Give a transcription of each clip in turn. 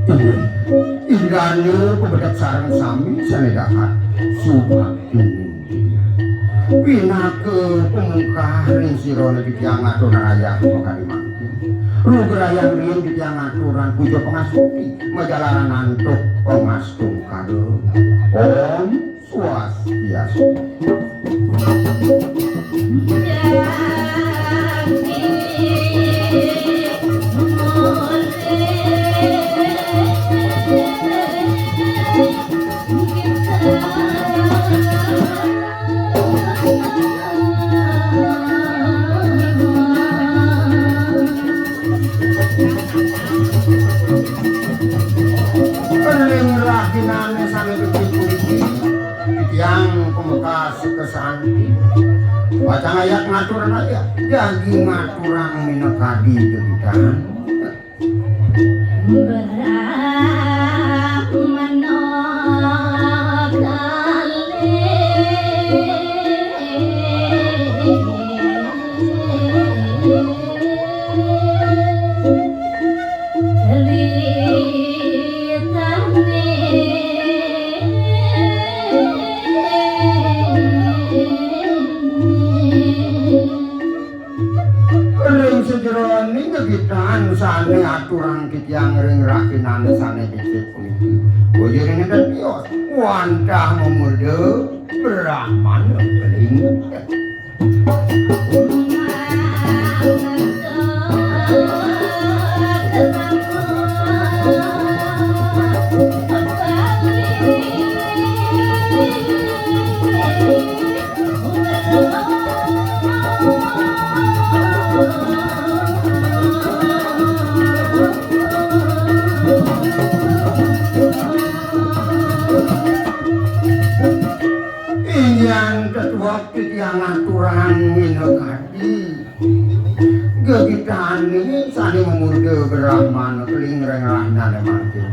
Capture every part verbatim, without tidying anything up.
Inggih, inggih pamedhep sareng sami sané dahat. Subakti pinaka pamungkah ring sira niki titiang atur ayah makadi mangkin. Lugrayang riin titiang aturang puja pangastuti majalaran antuk pangastungkara. Om Swastiastu. Ring rahinané sané becik puniki, titiang pamekas kesanti. Pacang ayat ngaturang ayat, jagi ngaturang minakadi gegitanan. Brahmana kalih. Ring sajeroning gegitanan sané aturang titiang ring rahinané sané becik puniki, boya ring nénten tios wantah mamurda Brahmana Keling. Inggihan tetuek titiang aturang minakadi gegitané sané mamurda Brahmana Keling ring rahinané mangkin.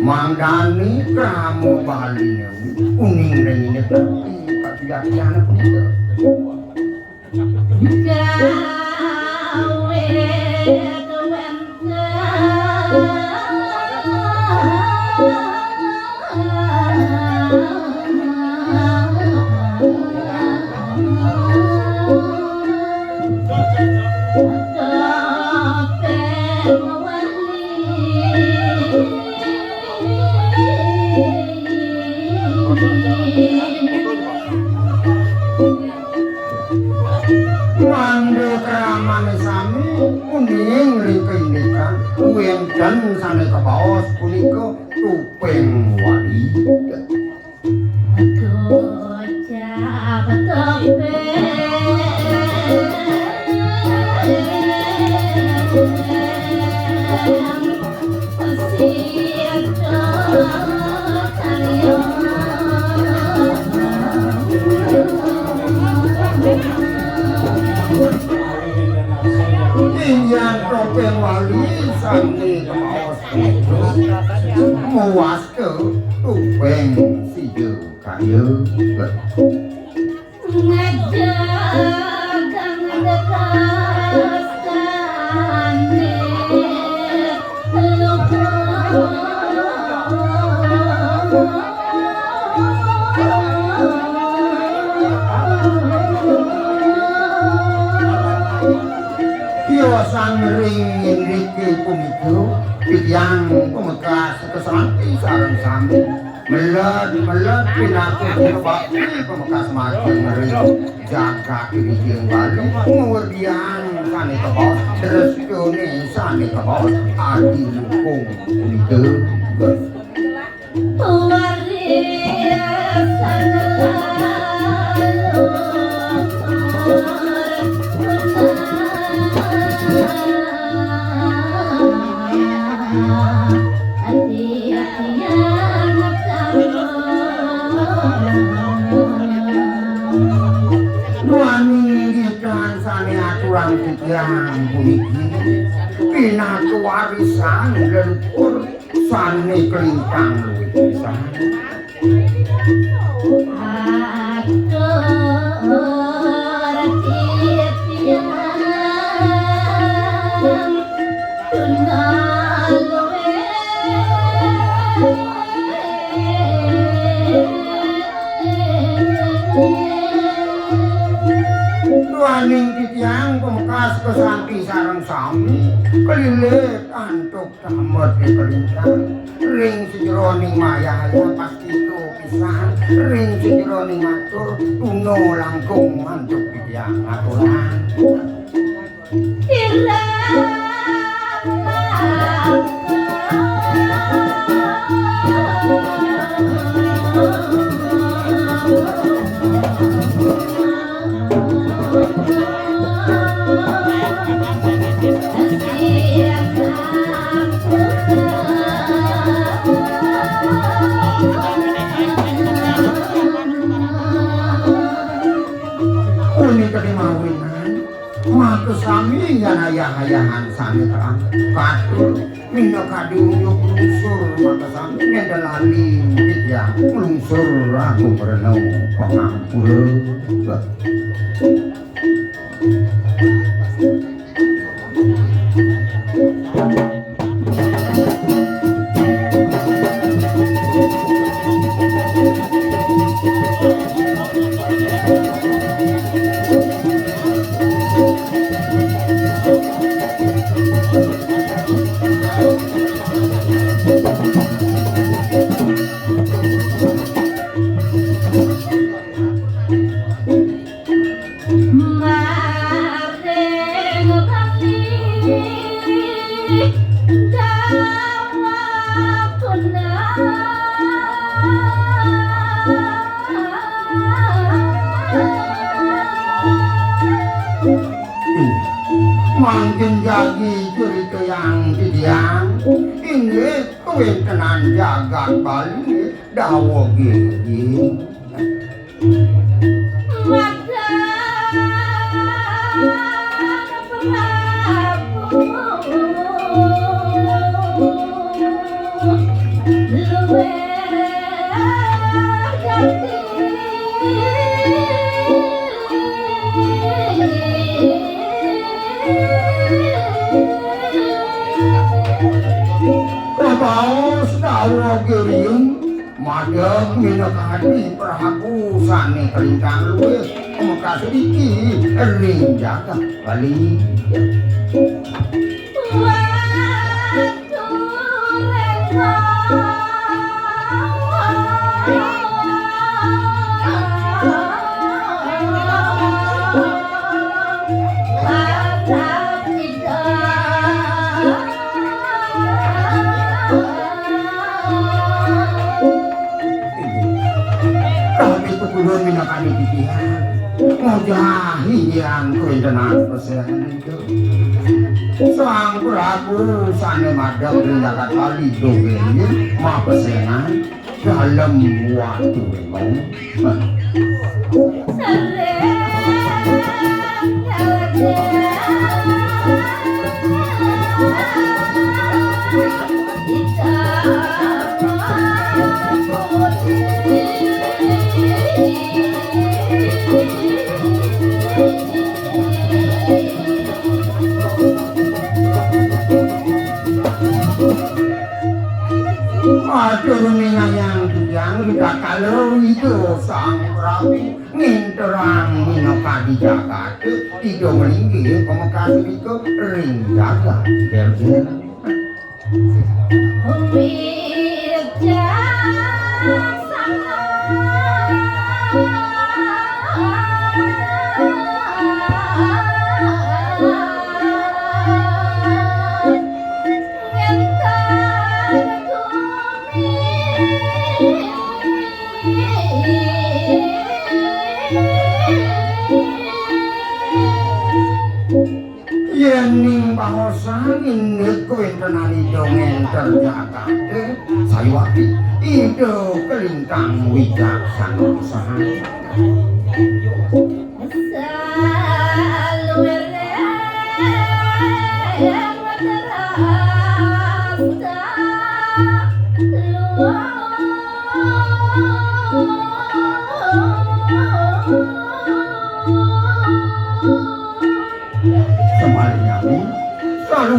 Mangdané krama Baliné uning ring indik reti kajatiané punika. Gawé kawénten. Mangda kramané sami uning ring kaindikan, wénten sané kabaos punika tupéng wali. Inggihan topéng wali sané kamaos punika mawasta topéng sida kaya. Ngajagang dekasané lupa. Tiosan ring indike punika, titiang pamekas kesanti sareng sami. Meled, meled pinaka bakti pamekas majeng ring jagat ring Bali, ngwerdiang sane kebos, drestune sane kebos, adi lukung punika. Waris sane Yang puniki pinaka warisan leluhur sane kalintang luwih pisan. Atur titiang tunal Duaning titiang pamekas kasanti sareng sami, kalilit antuk tamet kalintang. Ring sajeroning mayah-ayah pasti pisan, ring sajeroning atur tuna langkung antuk titiang aturang. Kirang langkung. Punika kemawinan, maka sami yan ayah-ayahan sami terang katur minakadi uyuh lungsur, maka sami nenten lali titiang lungsur agung rena pangampura. Maring bali dawuhna. Mangkin jagi critayang titiang, inggih kawentenan jagat Bali dawuh gigi. Kabaos dawuh giriung. Madeg minakadi Prabu sane kalintang luwih pamekas riki ring jagat Bali. Tapi pukulun minakadi titiang. Ngojahi yang kuwi tenang pesengan itu. Sang Prabu sane madeg ring jagat Bali dongeng mapesengan dalem watu wénten. Atur minayang titiang rikala Ida Sang Prabu nginterang minakadi jagate, Ida malinggih pamekas rika ring jagat Gerger. Yening baosan inggih kawéntenan Ida ngénter jagaté, sayuwakti Ida kalintang wicaksana pisan. Saluwere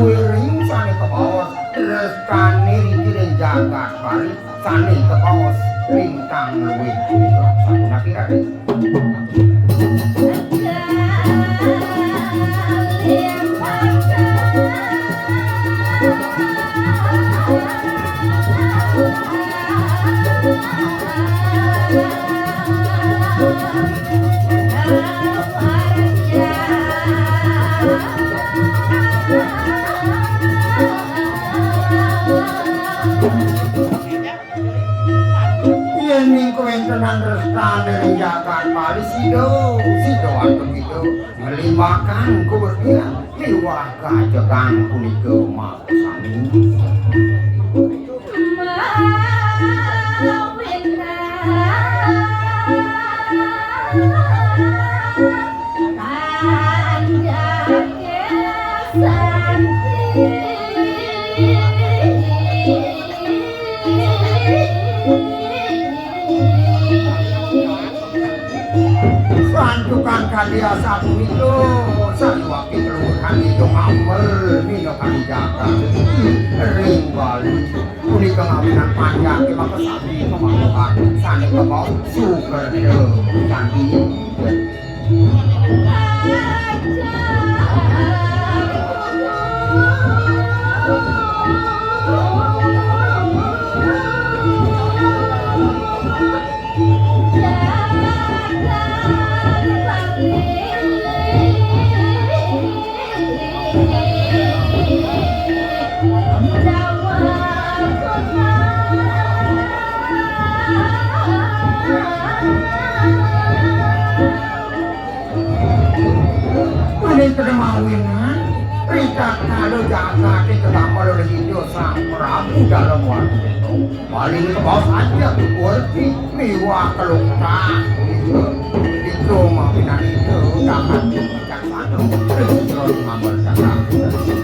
Wiring sané kabaos restané riki ring jagat Bali, sané kabaos lintang luwih. Sapunapi, Raden? Yén ning kawéntenan restané ring jagat Bali, sida, sida antuk ida nglimbakan kawerdian miwah kajegang punika makasami. Santukan kadi asapunika, sawiwaking kelurahan Ida Amel minakadi jagat ring Bali. Punika ngawinang panjaké makasami pamangguhan sané kabaos Sukerta Candi. Punika mawinan ritatkala jagaté kadamel olih Ida Sang Prabu Dalem Wastu Seta. Bali kabaos ajeg, werdi miwah kaluktah. Ika mawinan Ida dahat bijaksana ring jero ngamel jagad.